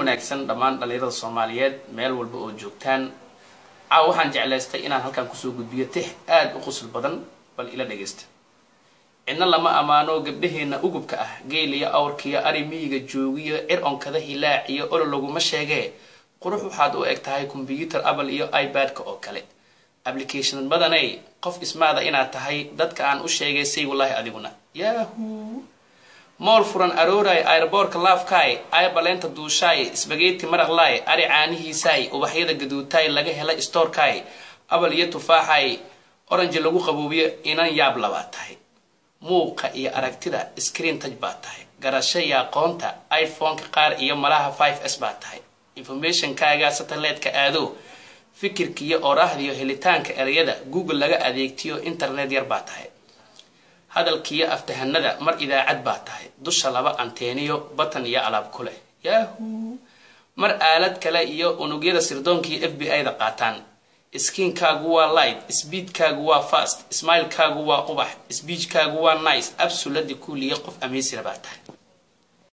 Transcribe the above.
Wanaagsan dhammaan dhalinyarada Soomaaliyeed meel walba oo joogtaan. Caawa waxaan jeclaystay inaan halkan kusoo gudbiyo tix aada u qosol badan. Bal ila dhagaysta. Cidna lama ammaano gabdhaheenna ugubka ah, geel iyo awrkiyo ari miyiga joogiyo, cir onkada hilaac iyo olo laguma sheegee. Qurux waxaad u eg tahay kombyuutar Apple iyo iPad-ka oo kale. Application badanay, qof ismaada inaad tahay dadka aan u sheegay. Say wallaahi adiguna yahu mool furan arooray, airboorka laafkaay, aybaleenta duushaay, spaghetti maraqlaay, ari caanihiisaay, ubaxyada gaduutaay laga hela stoorkaay, apple iyo tufaaxaay, orange lagu qaboobiyo, inan yaab labaad tahay. Muuqa iyo aragtida screen touch baa tahay, garasho iyo aqoonta iPhone-ka qaar iyo malaha 5S baa tahay. Informationkaaga satellite-ka aado, fikirka iyo oraahdiyo helitaanka ereyada Google laga adeegtiyo, internet yar baa tahay. Hadalkiiyo aftahanada mar idaacad baa tahay, dusha laba anteeniyo batan iyo alaab ku leh yahu, mar aalad kale iyo unugyada sirdoonkiiyo FBI da qaataan. Skinkaagu waa light, speedkaagu waa fast, smilekaagu waa ubax, speechkaagu waa nice, absolutely cool iyo qof amiisira baa tahay.